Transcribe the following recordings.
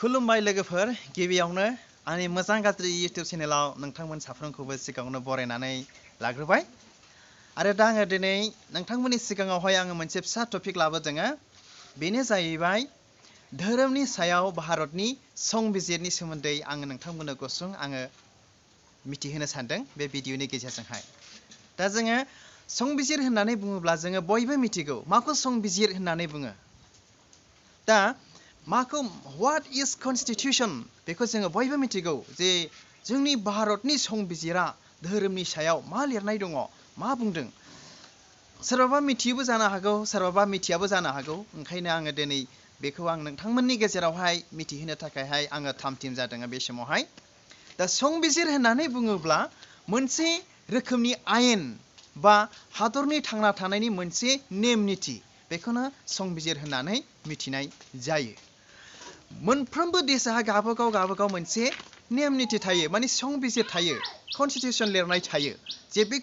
खुलुमबाय लोगोफोर गिबियावनो आंनि मोजां गाज्रि YouTube चेनेलाव नोंथांमोन साफ्रोमखौबो सिगाङावनो बरायनानै लाग्रोबाय आरो दा आङो दिनै नोंथांमोननि सिगाङावहाय आङो मोनसे फिसा टपिक लाबोदों बेनो जाहैबाय धोरोमनि सायाव भारतनि संबिजिरनि सोमोन्दै आङो नोंथांमोननो गुसुं आङो मिथिहोनो सानदों बे भिडिअनि गेजेरजोंहाय दा जोङो संबिजिर होननानै बुङोब्ला जोङो बयबो मिथिगौ माखौ संबिजिर होननानै बुङो दा माखौ व्हाट इज कन्स्टिटिउशन बेखौ जोङो बयबो मिथिगौ जे जोंनि भारतनि संबिजिरा धोरोमनि सायाव मा लिरनाय दङ मा बुंदों सोरबाबा मिथियोबो जानो हागौ सोरबाबा मिथियाबो जानो हागौ ओंखायनो आङो दिनै बेखौ आं नोंथांमोननि गेजेरावहाय मिथिहोनो थाखायहाय आङो थाम-थिम जादों बे समावहाय दा संबिजिर होननानै बुङोब्ला मोनसे रोखोमनि आयेन बा हादरनि थांना थानायनि मोनसे नेम निथि बेखौनो संबिजिर होननानै मिथिनाय जायो मोनफ्रोमबो देशहा गावबागाव मोनसे नेम निथि थायो माने संबिजिर थायो कन्स्टिटिउशन लिरनाय थायो जे बे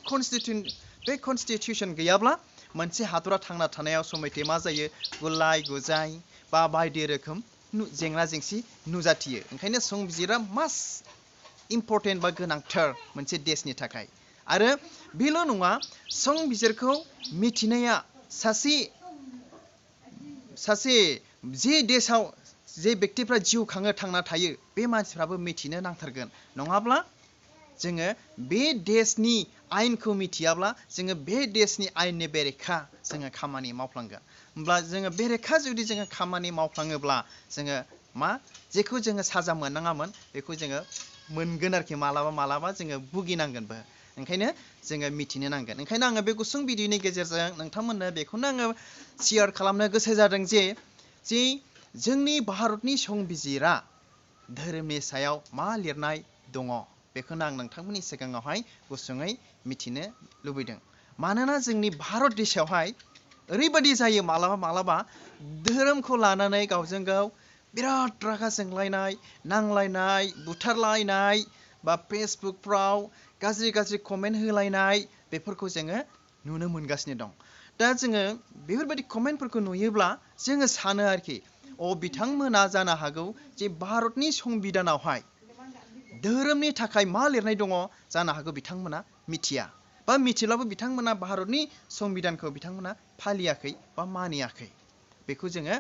कन्स्टिटिउशन गैयाब्ला मोनसे हादरा थांना थानायाव समायथे मा जायो गुलाय गुजाय बा बायदि रोखोम जेंना जेंसि नुजाथियो ओंखायनो संबिजिरा मास्ट इम्परटेन्ट बा गोनांथार मोनसे देशनि थाखाय आरो बेल' नङा संबिजिरखौ मिथिनाया सासे जे देशाव जे व्यक्तिफ्रा जिउ खाङो थांना थायो बे मानसिफ्राबो मिथिनो नांथारगोन नङाब्ला जोङो बे देशनि आयेनखौ मिथियाब्ला जोङो बे देशनि आयेननि बेरेखा जोङो खामानि मावफ्लांगोन होमब्ला जोङो बेरेखा जुदि जोङो खामानि मावफ्लाङोब्ला जोङो मा जेखौ जोङो साजा मोननाङामोन बेखौ जोङो मोनगोन आरोखि मालाबा जोङो भुगिनांगोनबो ओंखायनो जोङो मिथिनो नांगोन ओंखायनो आङो बे गुसुं भिडिअनि गेजेरजों नोंथांमोननो बेखौनो आङो शेयार खालामनो गोसो जादों जे जोंनि भारतनि संबिजिरा धोरोमनि सायाव मा लिरनाय दङ बेखौनो आं नोंथांमोननि सिगाङावहाय गुसुङै मिथिनो लुबैदों मानोना जोंनि भारत देशआवहाय ओरैबायदि जायो मालाबा धोरोमखौ लानानै गावजों गाव बिराद रागा जोंलायनाय नांलायनाय बुथारलायनाय बा फेसबुकफ्राव गाज्रि कमेन्ट होलायनाय बेफोरखौ जोङो नुनो मोनगासिनो दं दा जोङो बेफोरबायदि कमेन्टफोरखौ नुयोब्ला जोङो सानो आरोखि बिथांमोना जानो हागौ जे भारतनि संबिधानावहाय धोरोमनि थाखाय मा लिरनाय दङ जानो हागौ बिथांमोना मिथिया बा मिथिब्लाबो बिथांमोना भारतनि संबिधानखौ बिथांमोना फालियाखै बा मानियाखै बेखौ जोङो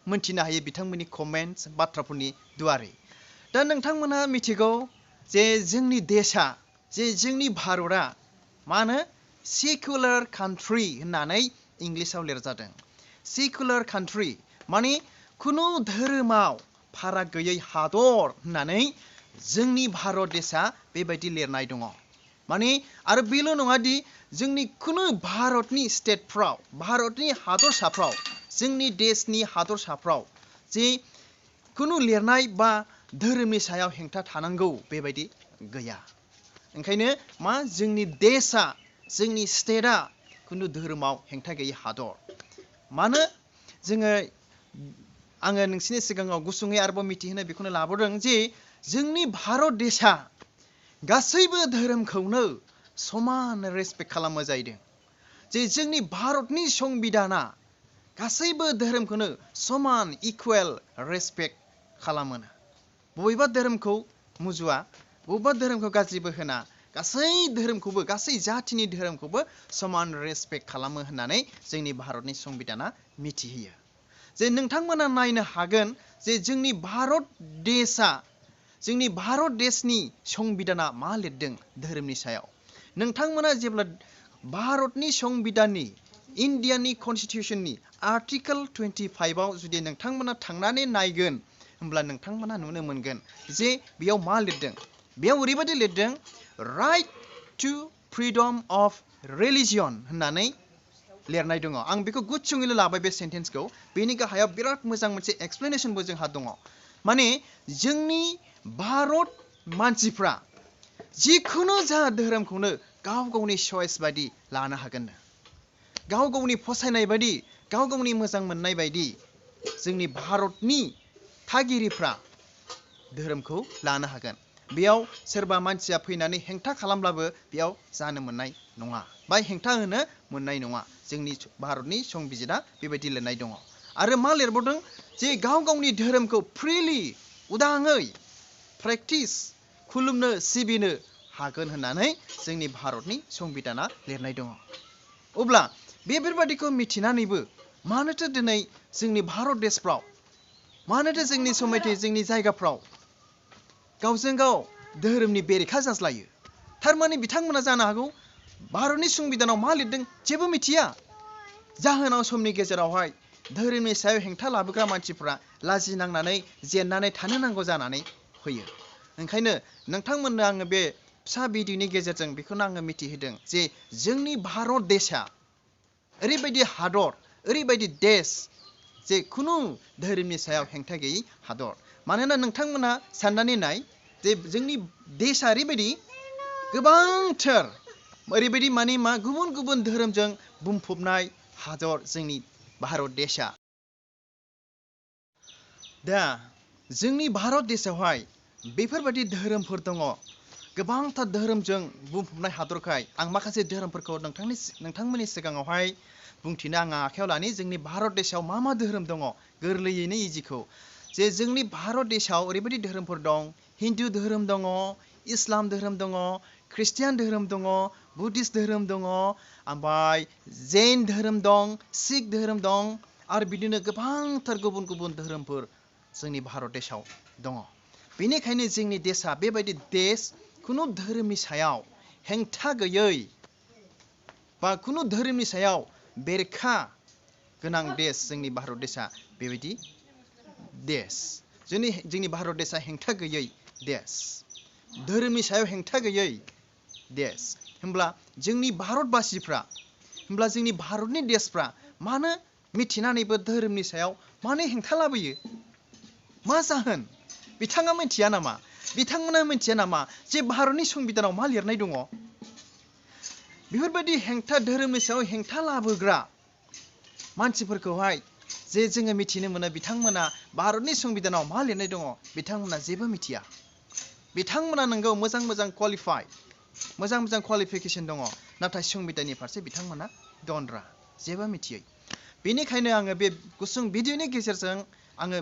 मोनथिनो हायो बिथांमोननि कमेन्टस बाथ्राफोरनि दुवारै दा नोंथांमोना मिथिगौ जे जोंनि देशा जे जोंनि भारतआ मा होनो सेकुलार कान्ट्रि होननानै इंलिसाव लिरजादों सेकुलार कान्ट्रि माने खुनु धोरोमाव फाराग गैयै हादर होननानै जोंनि भारत देशा बेबायदि लिरनाय दङ माने आरो बेल' नङा दि जोंनि खुनु भारतनि स्टेटफ्राव भारतनि हादरसाफ्राव जोंनि देशनि हादरसाफ्राव जे खुनु लिरनाय बा धोरोमनि सायाव हेंथा थानांगौ बेबायदि गैया ओंखायनो मा जोंनि देशा जोंनि स्टेटआ खुनु धोरोमाव हेंथा गैयै हादर मानो आङो नोंसिनि सिगाङाव गुसुङै आरोबाव मिथिहोनो बेखौनो लाबोदों जे जोंनि भारत देशा गासैबो धोरोमखौनो समान रेसपेक्ट खालामो जाहैदों जे जोंनि भारतनि संबिधाना गासैबो धोरोमखौनो समान इकुवेल रेसपेक्ट खालामो बबेबा धोरोमखौ मुजुवा बबेबा धोरोमखौ गाज्रिबो होना गासै धोरोमखौबो गासै जाथिनि धोरोमखौबो समान रेसपेक्ट खालामो होननानै जोंनि भारतनि संबिधाना मिथिहोयो जे नोंथांमोना नायनो हागोन जे जोंनि भारत देशनि संबिधाना मा लिरदों धोरोमनि सायाव नोंथांमोना जेब्ला भारतनि संबिधाननि इन्डियानि कन्स्टिटिउशननि आर्टिकेल 25 आव जुदि नोंथांमोना थांनानै नायगोन होमब्ला नोंथांमोना नुनो मोनगोन जे बेयाव मा लिरदों बेयाव ओरैबायदि लिरदों right to freedom of religion होननानै लिरनाय दङ आं बेखौ गुसुङैल' लाबाय बे सेन्टेन्सखौ बेनि गाहायाव बिराद मोजां मोनसे एक्सप्लेनेशनबो जोंहा दङ माने जोंनि भारत मानसिफ्रा जिखुनु जा धोरोमखौनो गाव गावनि चয়েस बायदि लानो हागोन गाव गावनि फसायनाय बायदि गाव गावनि मोजां मोननाय बायदि जोंनि भारतनि थागिरिफ्रा धोरोमखौ लानो हागोन बेयाव सोरबा मानसिया फैनानै हेंथा खालामब्लाबो बेयाव जानो मोननाय नङा बा हेंथा होनो मोननाय नङा जोंनि भारतनि संबिजिरा बेबायदि लिरनाय दङ आरो मा लिरबावदों जे गाव गावनि धोरोमखौ फ्रिलि उदाङै प्रेक्टिस खुलुमनो सिबिनो हागोन होननानै जोंनि भारतनि संबिधाना लिरनाय दङ। अब्ला बेफोरबादिखौ मिथिनानैबो मानोथो दिनै जोंनि भारत देशफ्राव मानोथो जोंनि समायथि जोंनि जायगाफ्राव गावजों गाव धोरोमनि बेरेखा जाज्लायो? थारमाने बिथांमोना जानो हागौ भारतनि संबिधानाव मा लिरदों जेबो मिथिया। जाहोनाव समनि गेजेरावहाय धोरोमनि सायाव हेंथा लाबोग्रा मानसिफ्रा लाजिनांनानै जेननानै थानो नांगौ जानानै फैयो। ओंखायनो नोंथांमोननो आङो बे फिसा भिडिअनि गेजेरजों बेखौनो आङो मिथिहोदों जे जोंनि भारत देशा ओरैबायदि हादर, ओरैबायदि देश जे खुनु धोरोमनि सायाव हेंथा गैयै हादर। मानोना नोंथांमोना साननानै नाय जे जोंनि देशा ओरैबायदि गोबांथार ओरैबायदि माने मा गुबुन गुबुन धोरोमजों बुंफबनाय हादर जोंनि भारत देशा। दा जोंनि भारत देशआवहाय बेफोरबायदि धोरोमफोर दङ, गोबांथार धोरोमजों बुंफबनाय हादरखाय आं माखासे धोरोमफोरखौ नोंथांमोननि सिगाङावहाय बुंथिनो आं आखायाव लानि। जोंनि भारत देशआव मा मा धोरोम दङ गोरलैयैनो इजिखौ जे जोंनि भारत देशआव ओरैबायदि धोरोमफोर दं। हिन्दु धोरोम दङ, इस्लाम धोरोम दङ, ख्रिस्टियान धोरोम दङ, बुद्धिस्ट धोरोम दङ, ओमफ्राय जैन धोरोम दं, सिख धोरोम दं आरो बिदिनो गोबांथार गुबुन गुबुन धोरोमफोर जोंनि भारत देशआव दङ। बेनिखायनो जोंनि देशा बेबायदि देश खुनु धोरोमनि सायाव हेंथा गैयै बा खुनु धोरोमनि सायाव बेरेखा गोनां देश जोंनि भारत देशा बेबायदि देश। जोंनि भारत देशा हेंथा गैयै देश, धोरोमनि सायाव हेंथा गैयै देश। होमब्ला जोंनि भारतबासिफ्रा होमब्ला जोंनि भारतनि देशफ्रा मानो मिथिनानैबो धोरोमनि सायाव मानो हेंथा लाबोयो? मा जाहोन? बिथाङा मिथिया नामा? बिथांमोना मिथिया नामा जे भारतनि संबिधानाव मा लिरनाय दङ? बेफोरबायदि हेंथा धोरोमनि सायाव हेंथा लाबोग्रा मानसिफोरखौहाय जे जोङो मिथिनो मोनो बिथांमोना भारतनि संबिधानाव मा लिरनाय दङ बिथांमोना जेबो मिथिया। बिथांमोना नोंगौ मोजां मोजां क्वालिफिकेसन दङ, नाथाय संबिधाननि फारसे बिथांमोना दनरा, जेबो मिथियै। बेनिखायनो आङो बे गुसुं भिडिअनि गेजेरजों आङो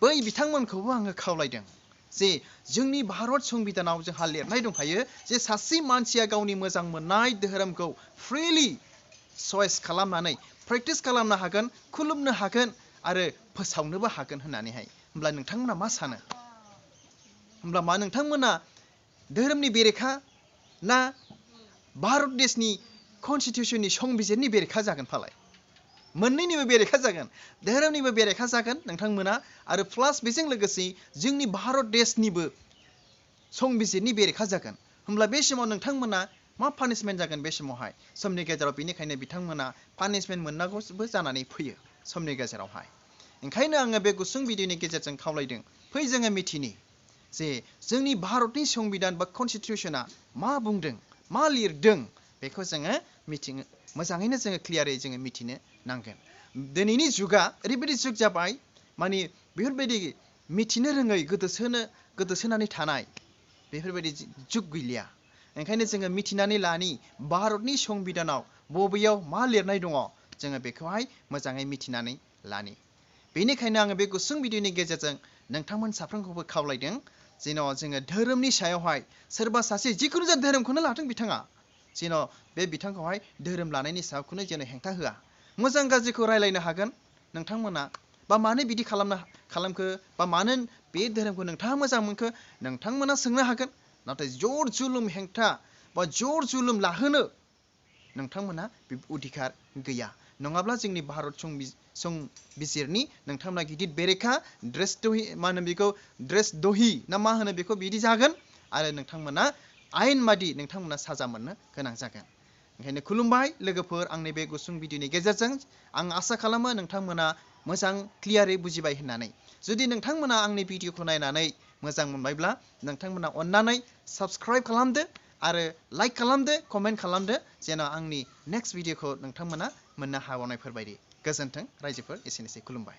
बै बिथांमोनखौबो आङो खावलायदों जे जोंनि भारत संबिधानाव जोंहा लिरनाय दंखायो जे सासे मानसिया गावनि मोजां मोननाय धोरोमखौ फ्रिलि चয়েस खालामनानै प्रेक्टिस खालामनो हागोन, खुलुमनो हागोन आरो फोसावनोबो हागोन होननानैहाय। होमब्ला नोंथांमोना मा सानो? होमब्ला मा नोंथांमोना धोरोमनि बेरेखा ना भारत देशनि कनस्टिटिउसननि संबिजिरनि बेरेखा जागोन फालाय? मोननैनिबो बेरेखा जागोन, धोरोमनिबो बेरेखा जागोन नोंथांमोना आरो प्लास बेजों लोगोसे जोंनि भारत देशनिबो संबिजिरनि बेरेखा जागोन। होमब्ला बे समाव नोंथांमोना मा पानिशमेन्ट जागोन बे समावहाय समनि गेजेराव? बेनिखायनो बिथांमोना पानिशमेन्ट मोननांगौबो जानानै फैयो समनि गेजेरावहाय। ओंखायनो आङो बे गुसुं भिडिअनि गेजेरजों खावलायदों फै जोङो मिथिनि जे जोंनि भारतनि संबिधान बा कनस्टिटिउसना मा बुंदों, मा लिरदों बेखौ जोङो मोजाङैनो जोङो क्लियारै जोङो मिथिनो नांगोन। दिनैनि जुगा ओरैबायदि जुग जाबाय माने बेफोरबायदि मिथिनो रोङै गोदोसोनानै थानाय बेफोरबायदि जुग गैलिया। ओंखायनो जोङो मिथिनानै लानि भारतनि संबिधानाव बबेयाव मा लिरनाय दङ जोङो बेखौहाय मोजाङै मिथिनानै लानि। बेनिखायनो आङो बे गुसुं भिडिअनि गेजेरजों नोंथांमोन साफ्रोमखौबो खावलायदों जेन' जोङो धोरोमनि सायावहाय सोरबा सासे जिखुनु जा धोरोमखौनो लाथों बिथाङा, जेन' बे बिथांखौहाय धोरोम लानायनि सायाव खुनु जेन' हेंथा होआ। मोजां गाज्रिखौ रायलायनो हागोन नोंथांमोना, बा मानो बिदि खालामखो बा मानो बे धोरोमखौ नोंथाङा मोजां मोनखो नोंथांमोना सोंनो हागोन। नाथाय जर जुलुम हेंथा बा जर जुलुम लाहोनो नोंथांमोना बे अधिकार गैया। नङाब्ला जोंनि भारत संबिजिरनि नोंथांमोना गिदिर बेरेखा द्रेसद्रही ना मा होनो बेखौ बिदि जागोन आरो नोंथांमोना आयेन बादि नोंथांमोना साजा मोननो गोनां जागोन। ओंखायनो खुलुमबाय लोगोफोर, आंनि बे गुसुं भिडिअनि गेजेरजों आं आसा खालामो नोंथांमोना मोजां क्लियारै बुजिबाय होननानै। जुदि नोंथांमोना आंनि भिडिअखौ नायनानै मोजां मोनबायब्ला नोंथांमोना अननानै साबस्क्राइब खालामदो आरो लाइक खालामदो, कमेन्ट खालामदो जेन' आंनि नेक्स्ट भिडिअखौ नोंथांमोना मोननो हाबावनायफोरबायदि। गोजोन्थों रायजोफोर, एसेनोसै, खुलुमबाय।